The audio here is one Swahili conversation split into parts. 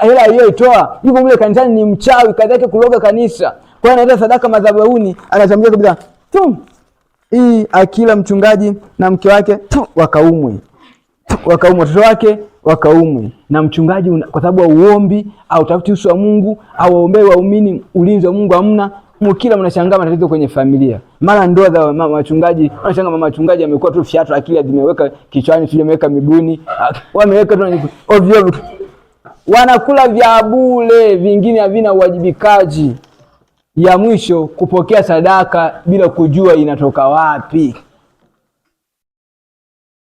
Hela aliyoitoa yuko mle kanisani ni mchawi, kazi yake kuloga kanisa. Kwa hiyo analeta sadaka madhabahuni, anatambia kabisa tu hii akila mchungaji na mke wake tu wakaumwe, wakaumwe watoto wake wakaumwe na mchungaji kwa sababu hauombi au tafuti uso wa Mungu au waombee waumini, ulinzi wa Mungu hamna. Mkila mnashangaa matatizo kwenye familia, mara ndoa za mama wachungaji, wanashangaa mama wachungaji amekuwa tu fiatu, akili zimeweka kichwani, sijui ameweka miguuni, wameweka tu ovyo ovyo, wanakula vya bure, vingine havina uwajibikaji. Ya mwisho, kupokea sadaka bila kujua inatoka wapi,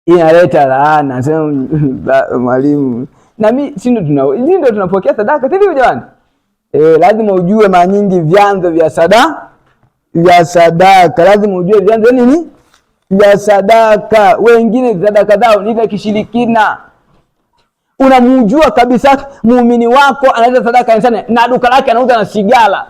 inaleta laana. Sema mwalimu, na mimi si ndio tunapokea sadaka, si ndio jamani? Lazima ujue mara nyingi vyanzo vya sadaka, vya sadaka. Lazima ujue vyanzo nini vya sadaka. Wengine sadaka zao ni za kishirikina. Unamjua kabisa muumini wako analeta sadaka kanisani na duka lake anauza na sigara.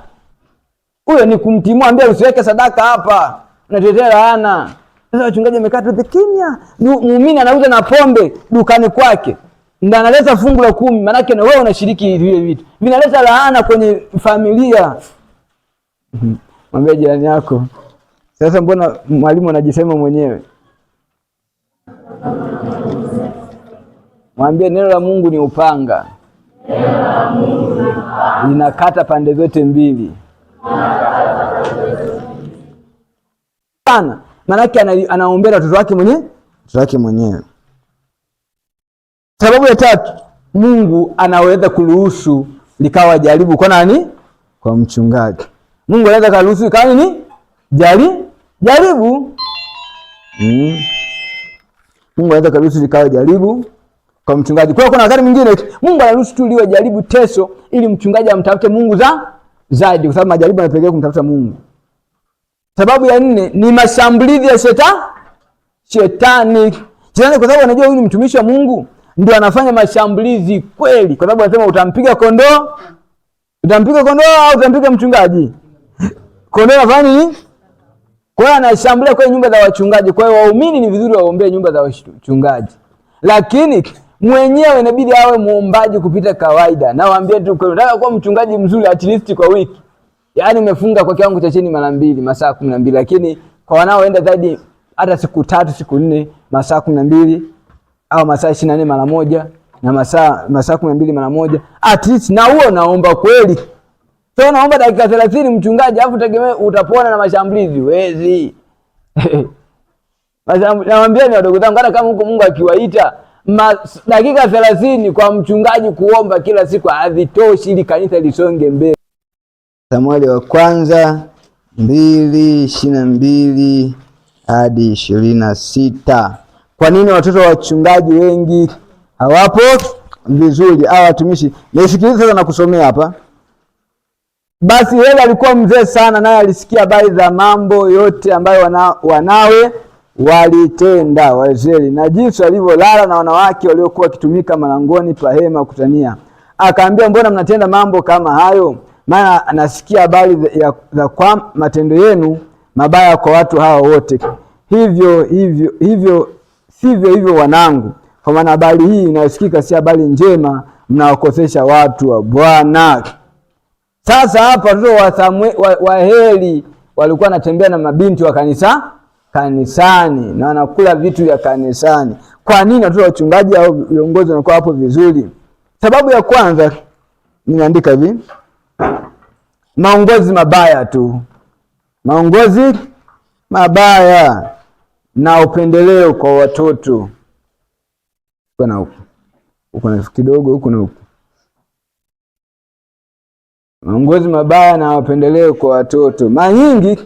Huyo ni kumtimua, ambia usiweke sadaka hapa, unatetea laana. Sasa wachungaji wamekaa tu kimya, muumini anauza na pombe dukani kwake ndio analeta fungu la 10, maanake na wewe unashiriki vile vitu vinaleta laana kwenye familia. Mwambie jirani yako sasa, mbona mwalimu anajisema mwenyewe? Mwambie neno la Mungu ni upanga, linakata pande zote mbili sana, maanake anaombea watoto wake mwenyewe, watoto wake mwenyewe. Sababu ya tatu, Mungu anaweza kuruhusu likawa jaribu kwa nani? Kwa mchungaji. Mungu anaweza kuruhusu likawa nini? Jaribu. Mungu anaweza kuruhusu likawa jaribu kwa mchungaji. Kwa hiyo kuna wakati mwingine Mungu anaruhusu tu liwe jaribu, teso, ili mchungaji amtafute Mungu zaidi, kwa sababu majaribu yanapelekea kumtafuta Mungu. Sababu ya nne ni mashambulizi ya shetani. Shetani kwa sababu anajua huyu ni mtumishi wa Mungu, ndio anafanya mashambulizi kweli, kwa sababu anasema utampiga kondoo, utampiga kondoo au utampiga mchungaji? Kondoo anafanya nini? Kwa hiyo anashambulia kwenye nyumba za wachungaji. Kwa hiyo waumini ni vizuri waombee nyumba za wachungaji, lakini mwenyewe inabidi awe muombaji kupita kawaida. Na waambie tu kweli, nataka kuwa mchungaji mzuri at least kwa wiki, yaani umefunga kwa kiwango cha chini mara 2 masaa 12, lakini kwa wanaoenda zaidi hata siku 3 siku 4 masaa 12 au masaa 24 mara moja na masaa 12 mara moja at least, na huo naomba kweli. Sio naomba dakika 30 mchungaji, afu tegemee utapona na mashambulizi, wezi. Nawaambia ni wadogo zangu, hata kama huko Mungu akiwaita dakika 30 kwa mchungaji kuomba kila siku havitoshi ili kanisa lisonge mbele. Samueli wa kwanza 2:22 hadi 26. Kwa nini watoto wa wachungaji wengi hawapo vizuri au watumishi? Nisikilize sasa na kusomea hapa. Basi Eli alikuwa mzee sana, naye alisikia habari za mambo yote ambayo wanawe walitenda Waisraeli na jinsi walivyolala na wanawake waliokuwa wakitumika malangoni pa hema kutania. Akaambia, mbona mnatenda mambo kama hayo? Maana nasikia habari za kwa matendo yenu mabaya kwa watu hawa wote. Hivyo hivyo hivyo sivyo hivyo wanangu, kwa maana habari hii inayosikika si habari njema, mnawakosesha watu wa Bwana. Sasa hapa watoto wa Heli walikuwa wanatembea na mabinti wa kanisani na wanakula vitu vya kanisani. Kwa nini watoto wa wachungaji au viongozi wanakuwa hapo vizuri? Sababu ya kwanza nimeandika hivi, maongozi mabaya tu, maongozi mabaya na upendeleo kwa watoto. Huko na huko, huko na kidogo, huko na huko. Maongozi mabaya na upendeleo kwa watoto. Mara nyingi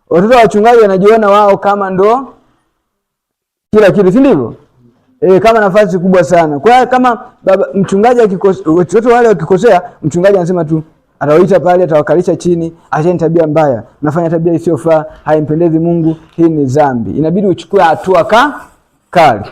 watoto wa wachungaji wanajiona wao kama ndo kila kitu, si ndivyo? Kama nafasi kubwa sana. Kwa hiyo kama baba mchungaji akikosea, watoto wale wakikosea, mchungaji anasema tu, atawaita pale, atawakalisha chini, acheni tabia mbaya, nafanya tabia isiyofaa, haimpendezi Mungu, hii ni dhambi. Inabidi uchukue hatua kali.